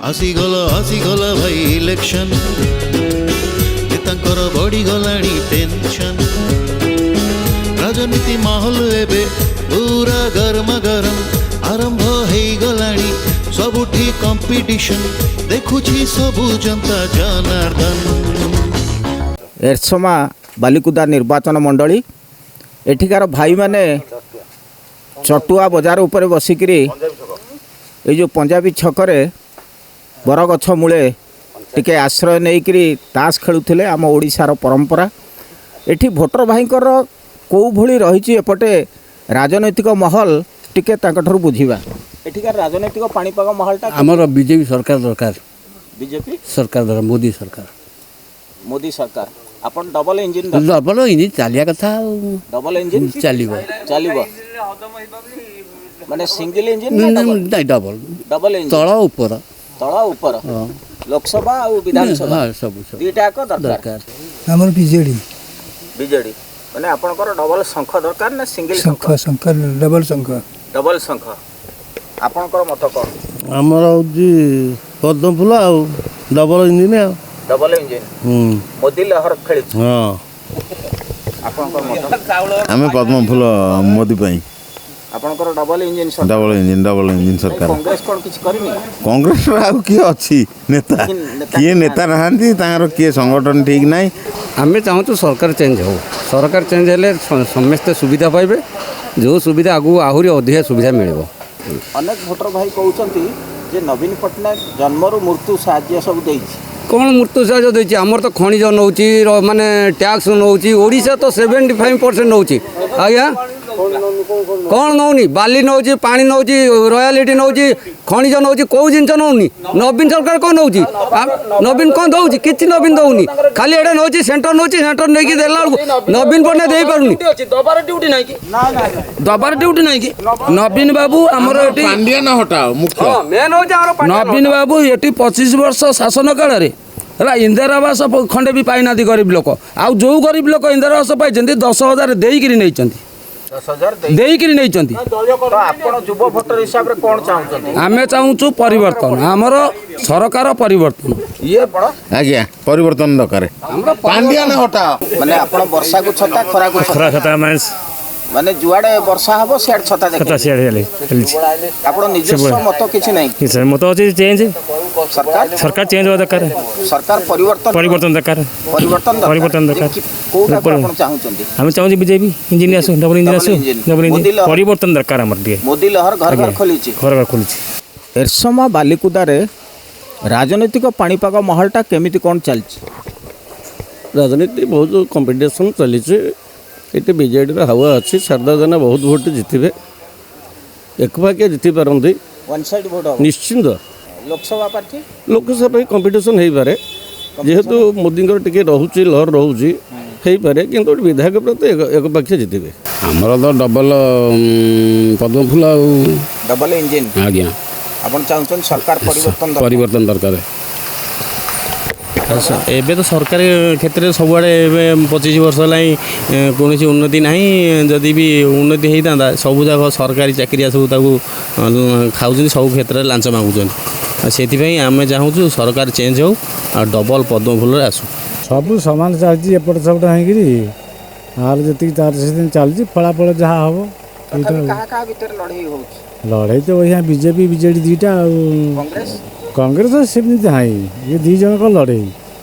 ଆସିଗଲା ଆସିଗଲା ଭାଇ ଇଲେକ୍ସନ, ନେତାଙ୍କର ବଢ଼ିଗଲାଣି ଟେନସନ୍। ରାଜନୀତି ମାହୋଲ ଏବେ ପୁରା ଗରମ ଗରମ, ଆରମ୍ଭ ହେଇଗଲାଣି ସବୁଠି କମ୍ପିଟିସନ, ଦେଖୁଛି ସବୁ ଜନତା ଜନାର୍ଦ୍ଦନ। ଏରସମା ବାଲିକୁଦା ନିର୍ବାଚନ ମଣ୍ଡଳୀ, ଏଠିକାର ଭାଇମାନେ ଚଟୁଆ ବଜାର ଉପରେ ବସିକିରି ଏଇ ଯେଉଁ ପଞ୍ଜାବୀ ଛକରେ ବରଗଛ ମୂଳେ ଟିକେ ଆଶ୍ରୟ ନେଇକରି ତାସ ଖେଳୁଥିଲେ। ଆମ ଓଡ଼ିଶାର ପରମ୍ପରା। ଏଠି ଭୋଟର ଭାଇଙ୍କର କେଉଁ ଭଳି ରହିଛି ଏପଟେ ରାଜନୈତିକ ମହଲ, ଟିକେ ତାଙ୍କଠାରୁ ବୁଝିବା। ଏଠିକାର ରାଜନୈତିକ ପାଣିପାଗ ମହଲଟା? ଆମର ବିଜେପି ସରକାର ଦରକାର। ବିଜେପି ସରକାର ଦରକାର, ମୋଦି ସରକାର। ମୋଦି ସରକାର। ଆପଣ ଡବଲ ଇଞ୍ଜିନ୍? ଡବଲ ଇଞ୍ଜିନ୍ ଚାଲିବା କଥା ଆଉ। ଡବଲ ଇଞ୍ଜିନ୍ ଚାଲିବ। ଚାଲିବ ମାନେ ସିଙ୍ଗଲ ଇଞ୍ଜିନ୍? ନାଇଁ, ଡବଲ। Double engine. ତଳ ଉପର। ତଳ ଉପର। ଲୋକସଭା ଆଉ ବିଧାନସଭା। ହଁ, ସବୁ ସବୁ। ଦିଟା ଯାକ ଦରକାର। ଦରକାର। ଆମର ବିଜେଡି। ବିଜେଡି ମାନେ ଆପଣଙ୍କର ଡବଲ ଶଙ୍ଖ ଦରକାର ନା ସିଙ୍ଗଲ? ଶଙ୍ଖ, ଶଙ୍ଖ, ଡବଲ ଶଙ୍ଖ। ଡବଲ ଶଙ୍ଖ। ଆପଣଙ୍କର ମତ କ'ଣ? ଆମର ହେଉଛି ପଦ୍ମ ଫୁଲ ଆଉ ଡବଲ ଇଞ୍ଜିନ୍ ଆଉ। Double engine. ହୁଁ। ମୋଦି ଲହର ଖେଳିଛି। ହଁ। ଆପଣଙ୍କର ମତ? ଆମେ ପଦ୍ମ ଫୁଲ, ମୋଦି ପାଇଁ। ଆପଣଙ୍କର ଡବଲ ଇଞ୍ଜିନ୍ ସରକାର? ଡବଲ ଇଞ୍ଜିନ୍, ଡବଲ ଇଞ୍ଜିନ୍ ସରକାର। କଂଗ୍ରେସ କ'ଣ କିଛି କରିନି? କଂଗ୍ରେସର ଆଉ କିଏ ଅଛି ନେତା? ନେତା? କିଏ ନେତା ନାହାନ୍ତି ତାଙ୍କର, କିଏ ସଂଗଠନ ଠିକ୍ ନାହିଁ। ଆମେ ଚାହୁଁଛୁ ସରକାର ଚେଞ୍ଜ ହେଉ। ସରକାର ଚେଞ୍ଜ ହେଲେ ସମସ୍ତେ ସୁବିଧା ପାଇବେ। ଯେଉଁ ସୁବିଧା, ଆଗକୁ ଆହୁରି ଅଧିକା ସୁବିଧା ମିଳିବ। ଅନେକ ଭୋଟର ଭାଇ କହୁଛନ୍ତି ଯେ ନବୀନ ପଟ୍ଟନାୟକ ଜନ୍ମରୁ ମୃତ୍ୟୁ ସାହାଯ୍ୟ ସବୁ ଦେଇଛି। କ'ଣ ମୃତ୍ୟୁ ସାହାଯ୍ୟ ଦେଇଛି? ଆମର ତ ଖଣିଜ ନେଉଛି, ମାନେ ଟ୍ୟାକ୍ସ ନେଉଛି। ଓଡ଼ିଶା ତ 75% ନେଉଛି ଆଜ୍ଞା। କ'ଣ ନେଉନି? ବାଲି ନେଉଛି, ପାଣି ନେଉଛି, ରୟାଲିଟି ନେଉଛି, ଖଣିଜ ନେଉଛି, କେଉଁ ଜିନିଷ ନେଉନି? ନବୀନ ସରକାର କ'ଣ ନେଉଛି? ନବୀନ କ'ଣ ଦେଉଛି? କିଛି ନବୀନ ଦେଉନି। ଖାଲି ଏଇଟା ନେଉଛି, ସେଣ୍ଟର ନେଉଛି। ସେଣ୍ଟର ନେଇକି ଦେଲା ବେଳକୁ ନବୀନ ପଟ୍ଟନାୟକ ଦେଇପାରୁନି। ଦବାର ଡ୍ୟୁଟି ନାହିଁ କି? ଦବାର ଡ୍ୟୁଟି ନାହିଁ କି? ନବୀନ ବାବୁ ଆମର ଏଠି ପାଣ୍ଡିଆନ ହଟାଅ ମୁଖ୍ୟ। ମେନ୍ ହେଉଛି ଆମର ନବୀନ ବାବୁ ଏଠି 25 ବର୍ଷ ଶାସନ କାଳରେ ହେଲା ଇନ୍ଦିରା ଆବାସ ଖଣ୍ଡେ ବି ପାଇନାହାନ୍ତି ଗରିବ ଲୋକ। ଆଉ ଯୋଉ ଗରିବ ଲୋକ ଇନ୍ଦିରା ଆବାସ ପାଇଛନ୍ତି, 10,000 ଦେଇକିରି ନେଇଛନ୍ତି। 10,000 ଦେଇ ଦେଇକିରି ନେଇଛନ୍ତି। ତ ଆପଣ ଯୁବ ଭୋଟର ହିସାବରେ କ'ଣ ଚାହୁଁଛନ୍ତି? ଆମେ ଚାହୁଁଛୁ ପରିବର୍ତ୍ତନ, ଆମର ସରକାର ପରିବର୍ତ୍ତନ। ଇଏ ଆପଣ? ଆଜ୍ଞା, ପରିବର୍ତ୍ତନ ଦରକାର, ପାଣ୍ଡିଆନ ହଟାଅ। ମାନେ ଆପଣ ବର୍ଷାକୁ ଛତା, ଖରାକୁ ଛତା? ଖରା ଛତା, ମାନେ ମାନେ ଯୁଆଡେ ବର୍ଷା ହବ ସିଆଡେ ଛତା ଛତା ଦେଖେ। ସିଆଡ଼େ ଚାଲି ଚାଲିଛି। ଆପଣ ନିଜସ୍ୱ ମତ କିଛି ନାହିଁ? କିଛି ମତ ଅଛି, ଚେଞ୍ଜ। ସରକାର? ସରକାର ଚେଞ୍ଜ ହେବା ଦରକାର। ସରକାର ପରିବର୍ତ୍ତନ। ପରିବର୍ତ୍ତନ ଦରକାର। ପରିବର୍ତ୍ତନ ଦରକାର। ପରିବର୍ତ୍ତନ ଦରକାର। କୋଉଟାକୁ ଆପଣ ଚାହୁଁଛନ୍ତି? ଆମେ ଚାହୁଁଛୁ ବିଜେପି ଇଞ୍ଜିନ୍ ଆସୁ, ଡବଲ ଇଞ୍ଜିନ୍ ଡବଲ ଆସୁ। ଇଞ୍ଜିନ୍। Double Modi engine. ଲହର। ପରିବର୍ତ୍ତନ ଦରକାର ଆମର ଟିକେ। ମୋଦି ଲହର ଘର ଘର ଖୋଲିଛି। ଘର ଘର ଖୋଲିଛି। ଏରସମା ବାଲିକୁଦାରେ ରାଜନୈତିକ ପାଣିପାଗ ମହଲଟା କେମିତି କ'ଣ ଚାଲିଛି? ରାଜନୀତି ବହୁତ କମ୍ପିଟିସନ୍ ଚାଲିଛି ଏଠି। ବିଜେଡ଼ିର ହାୱା ଅଛି। ଶାରଦା ଜେନା ବହୁତ ଭୋଟ ଜିତିବେ, ଏକପାଖିଆ ଜିତି ପାରନ୍ତି। ୱାନ୍ ସାଇଡ୍ ଭୋଟ ହବ? ନିଶ୍ଚିନ୍ତ। ଲୋକସଭା ପ୍ରାର୍ଥୀ? ଲୋକସଭା ପାଇଁ କମ୍ପିଟିସନ୍ ହେଇପାରେ, ଯେହେତୁ ମୋଦିଙ୍କର ଟିକେ ରହୁଛି, ଲହର ରହୁଛି, ହେଇପାରେ। କିନ୍ତୁ ଗୋଟେ ବିଧାୟକ ପ୍ରାର୍ଥୀ ଏକପାଖିଆ ଜିତିବେ। ଆମର ତ ଡବଲ ପଦ୍ମ ଫୁଲ ଆଉ। Double engine. ଆଜ୍ଞା। ଆପଣ ଚାହୁଁଛନ୍ତି ସରକାର ପରିବର୍ତ୍ତନ ଦରକାର। ପରିବର୍ତ୍ତନ ଦରକାର। ଏବେ ତ ସରକାରୀ କ୍ଷେତ୍ରରେ ସବୁଆଡ଼େ ଏବେ 25 ବର୍ଷ ହେଲାଣି କୌଣସି ଉନ୍ନତି ନାହିଁ। ଯଦି ବି ଉନ୍ନତି ହେଇଥାନ୍ତା, ସବୁ ଯାକ ସରକାରୀ ଚାକିରିଆ ସବୁ ତାକୁ ଖାଉଛନ୍ତି, ସବୁ କ୍ଷେତ୍ରରେ ଲାଞ୍ଚ ମାଗୁଛନ୍ତି। ଆଉ ସେଥିପାଇଁ ଆମେ ଚାହୁଁଛୁ ସରକାର ଚେଞ୍ଜ ହେଉ ଆଉ ଡବଲ ପଦ୍ମ ଫୁଲରେ ଆସୁ। ସବୁ ସମାନ ଚାଲିଛି, ଏପଟ ସେପଟ ହେଇକିରି ଆର ଯେତିକି ତାର ସେତିକି ଚାଲିଛି। ଫଳାଫଳ ଯାହା ହବ ଏଇଟା। ତଥାପି କାହା କାହା ଭିତରେ ଲଢ଼େଇ ହଉଛି? ଲଢ଼େଇ ତ ବଢ଼ିଆ, ବିଜେପି ବିଜେଡ଼ି ଦୁଇଟା ଆଉ। କଂଗ୍ରେସ? କଂଗ୍ରେସ ସେମିତି ନାହିଁ। ଏ ଦୁଇ ଜଣଙ୍କ ଲଢ଼େଇ,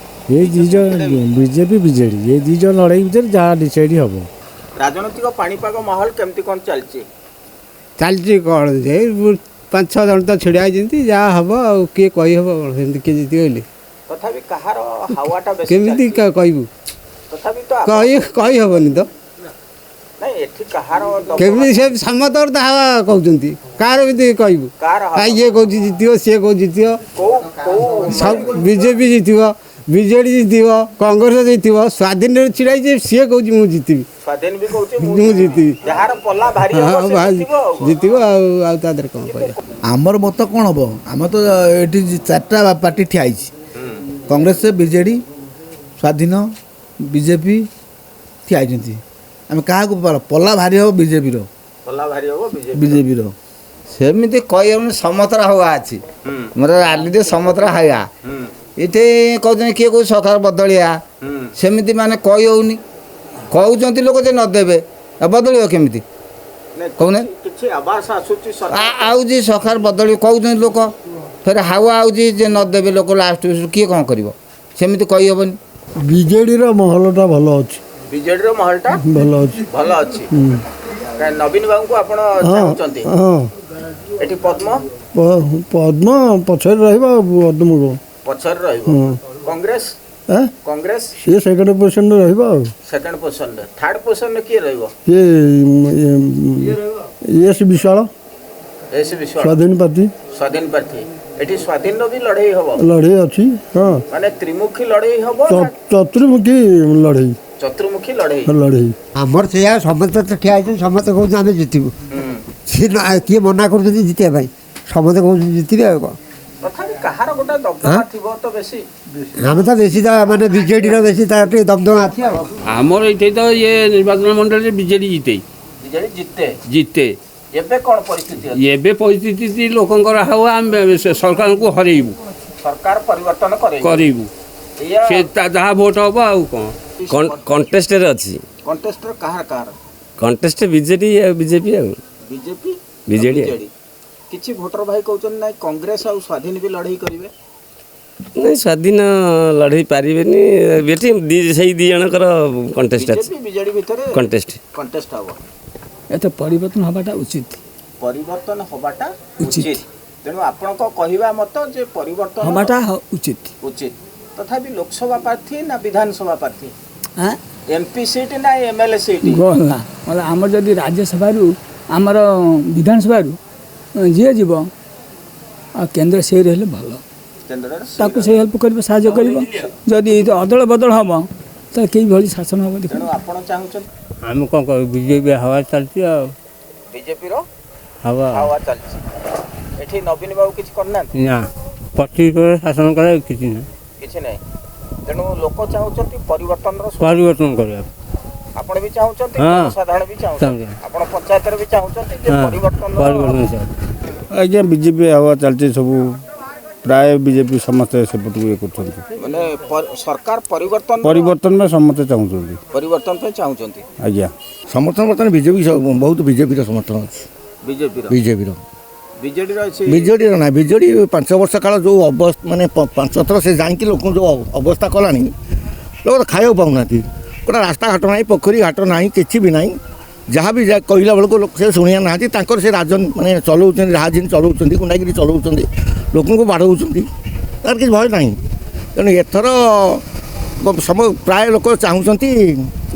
ଏଇ ଦୁଇ ଜଣ, ବିଜେପି ବିଜେଡ଼ି, ଏଇ ଦୁଇ ଜଣ ଲଢ଼େଇ ଭିତରେ ଯାହା ଡିସାଇଡ଼ ହବ। ରାଜନୈତିକ ପାଣିପାଗ ମାହୋଲ କେମିତି କ'ଣ ଚାଲିଛି? ଚାଲିଛି କ'ଣ, ଯେ ପାଞ୍ଚ ଛଅ ଜଣ ତ ଛିଡ଼ା ହେଇଛନ୍ତି। ଯାହା ହବ ଆଉ କିଏ କହିହବ କ'ଣ ସେମିତି କିଏ ଜିତିବ ବୋଲି? ତଥାପି କାହାର ହାୱାଟା ବେଶୀ କେମିତି ଚାଲିଛି? କହିବୁ? ତଥାପି ତ କହି କହିହବନି ତ। ନାଇଁ, ଏଠି କାହାର ଦବଦବା? କେମିତି ସେ ସମସ୍ତଙ୍କର ତ ହାୱା କହୁଛନ୍ତି, କାହାର ଏମିତି କହିବୁ? କାହାର ହାୱା? ଇଏ କହୁଛି ଜିତିବ, ସିଏ କହୁଛି ଜିତିବ। କୋଉ କୋଉ? ସବୁ ବିଜେପି ଜିତିବ, ବିଜେଡ଼ି ଜିତିବ, କଂଗ୍ରେସ ଜିତିବ, ସ୍ୱାଧୀନରେ ଛିଡ଼ା ହେଇଛି, ସିଏ କହୁଛି ମୁଁ ଜିତିବି। ସ୍ୱାଧୀନ ବି କହୁଛି। ମୁଁ ଜିତିବି। ଯାହାର ପଲ୍ଲା ଭାରି ହବ ହଁ, ସେ ଜିତିବ ଆଉ କଣ? ଜିତିବ। ଆଉ ତା ଦେହରେ କ'ଣ କହିବା? ଆମର ମତ କ'ଣ ହେବ? ଆମର ତ ଏଠି ଚାରିଟା ପାର୍ଟି ଠିଆ ହେଇଛି, କଂଗ୍ରେସ, ବିଜେଡ଼ି, ସ୍ୱାଧୀନ, ବିଜେପି ଠିଆ ହେଇଛନ୍ତି। ଆମେ କାହାକୁ ପଲ୍ଲା ଭାରି ହେବ? ବିଜେପିର। ପଲ୍ଲା ଭାରି ହବ ବିଜେପି। ବିଜେପିର। ସେମିତି କହିହେବନି, ସମତରା ହାୱା ଅଛି ମୋର ରାଜନୀତି, ସମତରା ହାୱା। ଏଠି କହୁଛନ୍ତି, କିଏ କହୁଛି ସରକାର ବଦଳିଆ, ସେମିତି ମାନେ କହି ହେଉନି। କହୁଛନ୍ତି ଲୋକ ଯେ ନଦେବେ, ଆଉ ବଦଳିବ କେମିତି କହୁନା? କିଛି ଆଭାସ ଆସୁଛି? ଆଉଛି, ସରକାର ବଦଳିବ କହୁଛନ୍ତି ଲୋକ। ଫେର ହାୱା ଆଉଛି ଯେ ନଦେବେ ଲୋକ, ଲାଷ୍ଟ କିଏ କ'ଣ କରିବ, ସେମିତି କହିହେବନି। ବିଜେଡ଼ିର ମହଲଟା ଭଲ ଅଛି। ବିଜେଡିର ମହଲଟା ଭଲ ଅଛି। ଭଲ ଅଛି। କାଇଁ, ନବୀନ ବାବୁଙ୍କୁ ଆପଣ ଚାହୁଁଛନ୍ତି? ହଁ। ଏଠି ପଦ୍ମ? ପଦ୍ମ ପଛରେ ରହିବ, ପଦ୍ମକୁ ପଛରେ ରହିବ। କଂଗ୍ରେସ? କଂଗ୍ରେସ? ସିଏ ସେକେଣ୍ଡ ପୋଜିସନରେ ରହିବ। ଆଉ ସେକେଣ୍ଡ ପୋଜିସନରେ, ଥାର୍ଡ ପୋଜିସନରେ କିଏ ରହିବ? ଇଏ ଏସ୍ ବିଶ୍ୱାଳ। ଏସ୍ ବିଶ୍ୱାଳ। ସ୍ୱାଧୀନ ପ୍ରାର୍ଥୀ। ସ୍ୱାଧୀନ ପ୍ରାର୍ଥୀ। ଏଠି ସ୍ୱାଧୀନର ବି ଲଢେଇ ହବ? ଲଢ଼େଇ ଅଛି, ହଁ। ମାନେ ତ୍ରିମୁଖୀ ଲଢେଇ ହବ? ଚତୁର୍ମୁଖୀ ଲଢ଼େଇ। ଚତୁର୍ମୁଖୀ ଲଢେଇ। ଲଢ଼େଇ। ଆମର ସେଇଆ, ସମସ୍ତେ ତ ଠିଆ ହେଇଛନ୍ତି, ସମସ୍ତେ କହୁଛନ୍ତି ଆମେ ଜିତିବୁ। ସିଏ କିଏ ମନା କରୁଛନ୍ତି ଜିତିବା ପାଇଁ? ସମସ୍ତେ କହୁଛନ୍ତି ଜିତିବେ, ଆଉ କ'ଣ? ତଥାପି କାହାର ଗୋଟେ ଦବଦବା ଥିବ ତ ବେଶୀ? ଆମେ ତ ବେଶୀ ତା ମାନେ ବିଜେଡ଼ିର ବେଶୀ ତାର ଟିକେ ଦମଦମା ଅଛି। ଆଉ ଆମର ଏଇଠି ତ ଇଏ ନିର୍ବାଚନ ମଣ୍ଡଳୀରେ ବିଜେଡି ଜିତେ। ବିଜେଡି ଜିତେ। ଜିତେ। ଏବେ କ'ଣ ପରିସ୍ଥିତି ଅଛି? ଏବେ ପରିସ୍ଥିତି ଲୋକଙ୍କର ହାୱା, ଆମେ ସେ ସରକାରଙ୍କୁ ହରେଇବୁ। ସରକାର ପରିବର୍ତ୍ତନ କରେଇବେ। କରିବୁ। ଏଇଆ। ସେ ଯାହା ଭୋଟ ହବ, ଆଉ କ'ଣ। କଣ୍ଟେଷ୍ଟରେ ଅଛି। କଣ୍ଟେଷ୍ଟର କାହାର କାହାର? କଣ୍ଟେଷ୍ଟ ବିଜେଡି ଆଉ ବିଜେପି ଆଉ ବିଜେପି। ବିଜେଡି। ବିଜେଡି। କିଛି ଭୋଟର ଭାଇ କହୁଛନ୍ତି ନାଇଁ, କଂଗ୍ରେସ ଆଉ ସ୍ୱାଧୀନ ବି ଲଢେଇ କରିବେ। ନାଇଁ, ସ୍ୱାଧୀନ ଲଢ଼େଇ ପାରିବେନି ଏଠି। ସେଇ 2 ଜଣଙ୍କର କଣ୍ଟେଷ୍ଟ ଅଛି। ବିଜେପି ବିଜେଡି ଭିତରେ କଣ୍ଟେଷ୍ଟ। କଣ୍ଟେଷ୍ଟ ହବ। ଏତେ ପରିବର୍ତ୍ତନ ହେବାଟା ଉଚିତ। ପରିବର୍ତ୍ତନ ହବାଟା ଉଚିତ। ତେଣୁ ଆପଣଙ୍କ କହିବା ମତ ଯେ ପରିବର୍ତ୍ତନ ହେବାଟା ଉଚିତ। ଉଚିତ। ତଥାପି ଲୋକସଭା ପ୍ରାର୍ଥୀ ନା ବିଧାନସଭା ପ୍ରାର୍ଥୀ, ଆଁ? ଏମପି ସିଟ୍ ନା ଏମଏଲଏ ସିଟ୍? ଗଲା ଗଲା। ଆମର ଯଦି ରାଜ୍ୟସଭାରୁ, ଆମର ବିଧାନସଭାରୁ ଯିଏ ଯିବ ଆଉ କେନ୍ଦ୍ର ସେଇ ରହିଲେ ଭଲ। କେନ୍ଦ୍ରରେ ତାକୁ ସେ ହେଲ୍ପ କରିବ, ସାହାଯ୍ୟ କରିବ। ଯଦି ଅଦଳ ବଦଳ ହେବ, ତାହେଲେ କେଇ ଭଳି ଶାସନ ହେବ ଦେଖ। ତେଣୁ ଆପଣ ଚାହୁଁଛନ୍ତି? ଆମେ କ'ଣ କହିବୁ, ବିଜେପି ହାୱା ଚାଲିଛି ଆଉ। ବିଜେପିର ହାୱା। ହାୱା ଚାଲିଛି ଏଠି। ନବୀନ ବାବୁ କିଛି କରିନାହାନ୍ତି? ନା, 25 ବର୍ଷ ଶାସନ କଲା, କିଛି ନାହିଁ। କିଛି ନାହିଁ। ତେଣୁ ଲୋକ ଚାହୁଁଛନ୍ତି ପରିବର୍ତ୍ତନର ପରିବର୍ତ୍ତନ କରିବା। ଆପଣ ବି ଚାହୁଁଛନ୍ତି? ହଁ। ସାଧାରଣ ବି ଚାହୁଁଛନ୍ତି? ଚାହୁଁଛନ୍ତି। ଆପଣ ପଞ୍ଚାୟତରେ ବି ଚାହୁଁଛନ୍ତି ଯେ ପରିବର୍ତ୍ତନ? ପରିବର୍ତ୍ତନ ଚାହୁଁଛନ୍ତି। ଆଜ୍ଞା, ବିଜେପି ହାୱା ଚାଲିଛି। ସବୁ ପ୍ରାୟ ବିଜେପି, ସମସ୍ତେ ସେପଟକୁ ଇଏ କରୁଛନ୍ତି। ମାନେ ସରକାର ପରିବର୍ତ୍ତନ। ପରିବର୍ତ୍ତନ ପାଇଁ ସମସ୍ତେ ଚାହୁଁଛନ୍ତି। ପରିବର୍ତ୍ତନ ପାଇଁ ଚାହୁଁଛନ୍ତି। ଆଜ୍ଞା। ସମର୍ଥନ ବର୍ତ୍ତମାନ ବିଜେପି, ବହୁତ ବିଜେପିର ସମର୍ଥନ ଅଛି। ବିଜେପିର? ବିଜେପିର। ବିଜେଡିର ଅଛି? ବିଜେଡ଼ିର ନାହିଁ। ବିଜେଡ଼ି 5 ବର୍ଷ କାଳ ଯେଉଁ ଅବସ୍ଥା, ମାନେ 5 ଥର ସେ ଯାଇକି ଲୋକଙ୍କୁ ଯେଉଁ ଅବସ୍ଥା କଲାଣି, ଲୋକ ତ ଖାଇବାକୁ ପାଉନାହାନ୍ତି। ଗୋଟେ ରାସ୍ତାଘାଟ ନାହିଁ, ପୋଖରୀ ଘାଟ ନାହିଁ, କିଛି ବି ନାହିଁ। ଯାହା ବି ଯାହା କହିଲା ବେଳକୁ ଲୋକ ସେ ଶୁଣିବା ନାହାନ୍ତି। ତାଙ୍କର ସେ ରାଜ ମାନେ ଚଲାଉଛନ୍ତି, ରାଜନୀତି ଚଲାଉଛନ୍ତି, ଗୁଣ୍ଡାଗିରି ଚଲାଉଛନ୍ତି, ଲୋକଙ୍କୁ ବାଡ଼ଉଛନ୍ତି, ତାର କିଛି ଭୟ ନାହିଁ। ତେଣୁ ଏଥର ପ୍ରାୟ ଲୋକ ଚାହୁଁଛନ୍ତି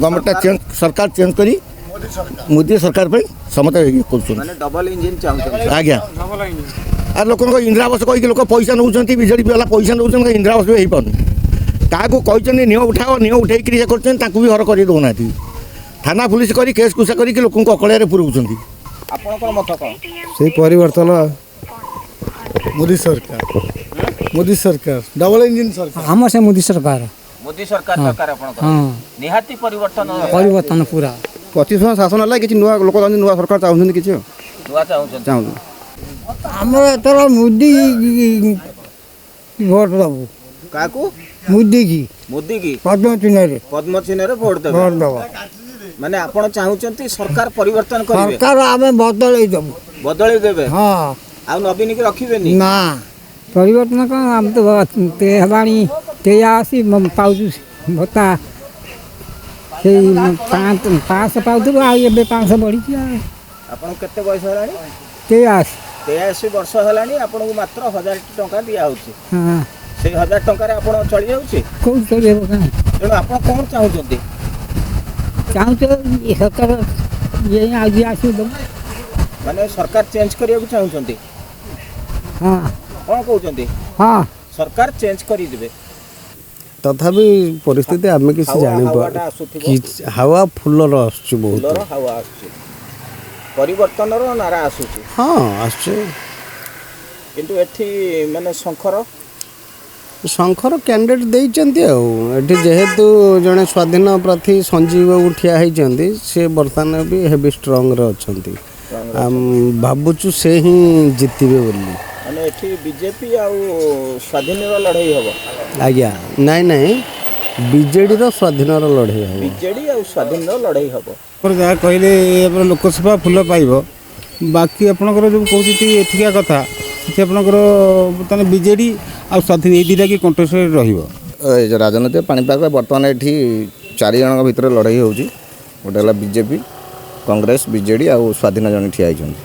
ଗଭର୍ଣ୍ଣମେଣ୍ଟଟା ଚେଞ୍ଜ, ସରକାର ଚେଞ୍ଜ କରି ମୋଦି ସରକାର ପାଇଁ ସମସ୍ତେ ଇଏ କରୁଛନ୍ତି। ମାନେ ଡବଲ ଇଞ୍ଜିନ ଚାହୁଁଛନ୍ତି? ଆଜ୍ଞା। ଆଉ ଲୋକଙ୍କ ଇନ୍ଦିରାବାସ କହିକି ଲୋକ ପଇସା ନେଉଛନ୍ତି, ବିଜେଡ଼ି ବାଲା ପଇସା ନେଉଛନ୍ତି, ଇନ୍ଦିରାବାସ ବି ହେଇପାରୁନି। କାହାକୁ କହିଛନ୍ତି ନିଅ ଉଠାଅ, ନିଅ ଉଠେଇକିରି ଇଏ କରୁଛନ୍ତି, ତାଙ୍କୁ ବି ଘର କରି ଦେଉନାହାନ୍ତି। ଥାନା ପୁଲିସ କରି କେସ୍ କୁସା କରିକି ଲୋକଙ୍କୁ ଅକଳିଆରେ ପୁରଉଛନ୍ତି। ଆପଣଙ୍କର ମତ କ'ଣ? ସେଇ ପରିବର୍ତ୍ତନ, ମୋଦି ସରକାର, ମୋଦି ସରକାର, ଡବଲ ଇଞ୍ଜିନ ସରକାର। ଆମର ସେ ମୋଦି ସରକାର। ମୋଦି ସରକାର ଦରକାର ଆପଣଙ୍କର? ହଁ। ନିହାତି ପରିବର୍ତ୍ତନ ଦରକାର। ପରିବର୍ତ୍ତନ ପୁରା। 25 ବର୍ଷ ଶାସନ ହେଲା, କିଛି ନୂଆ ଲୋକ ଚାହୁଁଛନ୍ତି, ନୂଆ ସରକାର ଚାହୁଁଛନ୍ତି କିଛି ଆଉ। ନୂଆ ଚାହୁଁଛନ୍ତି। ଚାହୁଁଛନ୍ତି। ଆମର ଏଥର ମୋଦି ଭୋଟ ଦେବୁ। କାହାକୁ? ମୋଦିକି। ମୋଦି କି? ପଦ୍ମ ଚିହ୍ନରେ। ପଦ୍ମ ଚିହ୍ନରେ ଭୋଟ ଦେବେ। ଭୋଟ ଦେବ। ମାନେ ଆପଣ ଚାହୁଁଛନ୍ତି ସରକାର ପରିବର୍ତ୍ତନ କରିବେ? ସରକାର ଆମେ ବଦଳେଇ ଦେବୁ। ବଦଳେଇ ଦେବେ? ହଁ। ଆଉ ନବୀନକି ରଖିବେନି? ନା। ପରିବର୍ତ୍ତନ କ'ଣ, ଆମେ ତ ହେଲାଣି 83, ପାଉଛୁ ଭତ୍ତା ସେଇ 500 ପାଉଥିଲୁ, ଆଉ ଏବେ 500 ବଢ଼ିଛି ଆଉ। ଆପଣଙ୍କୁ କେତେ ବୟସ ହେଲାଣି? 83। 83 ବର୍ଷ ହେଲାଣି, ଆପଣଙ୍କୁ ମାତ୍ର 1000 ଟଙ୍କା ଦିଆହେଉଛି। ହଁ। ସେଇ 1000 ଟଙ୍କାରେ ଆପଣ ଚଳି ଯାଉଛି? କୋଉଠି ଚଳି ହେବ କାଇଁ? ତେଣୁ ଆପଣ କ'ଣ ଚାହୁଁଛନ୍ତି? ଚାହୁଁଛୁ ଏ ସରକାର ଇଏ ଆଉ ଯିଏ ଆସିବ ଦେବ। ମାନେ ସରକାର ଚେଞ୍ଜ କରିବାକୁ ଚାହୁଁଛନ୍ତି? ହଁ। କ'ଣ କହୁଛନ୍ତି? ହଁ। ସରକାର ଚେଞ୍ଜ କରିଦେବେ। ତଥାପି ପରିସ୍ଥିତି ଆମେ କିଛି ଜାଣିପାରୁ ହାୱାଟା ଆସୁଥିବ। କିଛି ହାୱା ଫୁଲର ଆସୁଛି ବହୁତ। ଫୁଲର ହାୱା ଆସୁଛି, ପରିବର୍ତ୍ତନର ନାରା ଆସୁଛି। ହଁ, ଆସୁଛି। କିନ୍ତୁ ଏଠି ମାନେ ଶଙ୍ଖର ଶଙ୍ଖର କ୍ୟାଣ୍ଡିଡେଟ୍ ଦେଇଛନ୍ତି, ଆଉ ଏଠି ଯେହେତୁ ଜଣେ ସ୍ୱାଧୀନ ପ୍ରାର୍ଥୀ ସଞ୍ଜୀବ ବାବୁ ଠିଆ ହେଇଛନ୍ତି, ସେ ବର୍ତ୍ତମାନ ବି ହେଭି ଷ୍ଟ୍ରଙ୍ଗରେ ଅଛନ୍ତି। ସାଙ୍ଗରେ ଅଛନ୍ତି। ଭାବୁଛୁ ସେ ହିଁ ଜିତିବେ ବୋଲି। ମାନେ ଏଠି ବିଜେପି ଆଉ ସ୍ୱାଧୀନର ଲଢ଼େଇ ହବ? ଆଜ୍ଞା, ନାଇଁ ନାଇଁ, ବିଜେଡ଼ିର ସ୍ୱାଧୀନର ଲଢ଼େଇ ହେବ। ବିଜେଡି ଆଉ ସ୍ୱାଧୀନର ଲଢ଼େଇ ହବ। ଆପଣ ଯାହା କହିଲେ, ଆମର ଲୋକସଭା ଫୁଲ ପାଇବ। ବାକି ଆପଣଙ୍କର ଯେଉଁ କହୁଛନ୍ତି ଏଠିକା କଥା, ସେଠି ଆପଣଙ୍କର ବର୍ତ୍ତମାନ ବିଜେଡ଼ି ଆଉ ସ୍ୱାଧୀନ ଏଇ ଦୁଇଟା କି କଣ୍ଟେଷ୍ଟରେ ରହିବ। ଏ ଯେଉଁ ରାଜନୈତିକ ପାଣିପାଗ, ବର୍ତ୍ତମାନ ଏଠି ଚାରି ଜଣଙ୍କ ଭିତରେ ଲଢ଼େଇ ହେଉଛି। ଗୋଟେ ହେଲା ବିଜେପି, କଂଗ୍ରେସ, ବିଜେଡ଼ି ଆଉ ସ୍ୱାଧୀନ ଜଣେ ଠିଆ ହେଇଛନ୍ତି।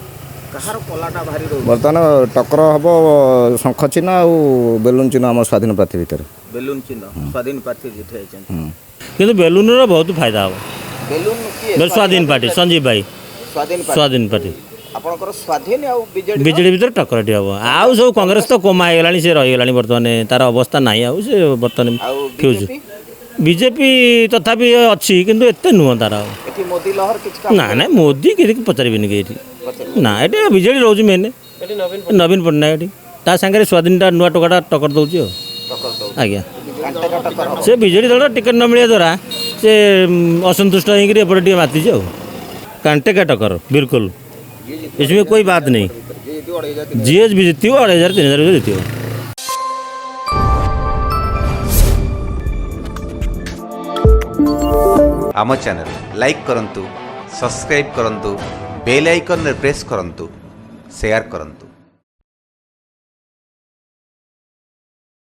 କାହାର ପଲାଟା ଭାରି ରହୁଛି? ବର୍ତ୍ତମାନ ଟକ୍କର ହେବ ଶଙ୍ଖ ଚିହ୍ନ ଆଉ ବେଲୁନ ଚିହ୍ନ ଆମ ସ୍ୱାଧୀନ ପ୍ରାର୍ଥୀ ଭିତରେ। ବେଲୁନ ଚିହ୍ନ, ସ୍ୱାଧୀନ ପ୍ରାର୍ଥୀ ଯିଏ ଠିଆ ହେଇଛନ୍ତି। କିନ୍ତୁ ବେଲୁନର ବହୁତ ଫାଇଦା ହେବ। ବେଲୁନ କିଏ? ସ୍ୱାଧୀନ ପାର୍ଟି, ସଞ୍ଜୀବ ଭାଇ। ସ୍ୱାଧୀନ ପାର୍ଟି। ସ୍ୱାଧୀନ ପାର୍ଟି। ଆପଣଙ୍କର ସ୍ୱାଧୀନ ଆଉ ବିଜେଡି। ବିଜେଡି ଭିତରେ ଟକ୍କରଟି ହେବ। ଆଉ ସବୁ କଂଗ୍ରେସ ତ କୋମା ହେଇଗଲାଣି, ସେ ରହିଗଲାଣି, ବର୍ତ୍ତମାନ ତାର ଅବସ୍ଥା ନାହିଁ ଆଉ ସେ ବର୍ତ୍ତମାନ ଆଉ ଫ୍ୟୁଜ୍। ବିଜେପି ତଥାପି ଅଛି, କିନ୍ତୁ ଏତେ ନୁହଁ ତାର ଆଉ। ଏଠି ମୋଦି ଲହର କିଛି କାମ ନା ନା, ମୋଦି କିଛି ପଚାରିବେନି କି ଏଠି। ନା, ଏଠି ବିଜେଡି ରହୁଛି ମେନ୍, ନବୀନ ପଟ୍ଟନାୟକ ଏଠି। ତା ସାଙ୍ଗରେ ସ୍ୱାଧୀନଟା ନୂଆ ଟୋକାଟା ଟକ୍କର ଦେଉଛି ଆଉ। ଟକ୍କର ଦଉଛି। ଆଜ୍ଞା। କାଣ୍ଟେକା ଟକ୍କର ହବ। ସେ ବିଜେଡି ଦଳ ଟିକେଟ୍ ନ ମିଳିବା ଦ୍ୱାରା ସେ ଅସନ୍ତୁଷ୍ଟ ହେଇକିରି ଏପଟେ ଟିକେ ମାତିଛି। ଆଉ कांटे का टक्कर बिल्कुल, इसमें कोई बात नहीं। ଯିଏ ବି ଜିତିବ, 2500 3000 ଭିତରେ ଜିତିବ। ଆମ ଚ୍ୟାନେଲ୍ ଲାଇକ୍ କରନ୍ତୁ, ସବସ୍କ୍ରାଇବ୍ କରନ୍ତୁ, ବେଲ୍ ଆଇକନ୍ରେ ପ୍ରେସ୍ କରନ୍ତୁ, ସେୟାର କରନ୍ତୁ।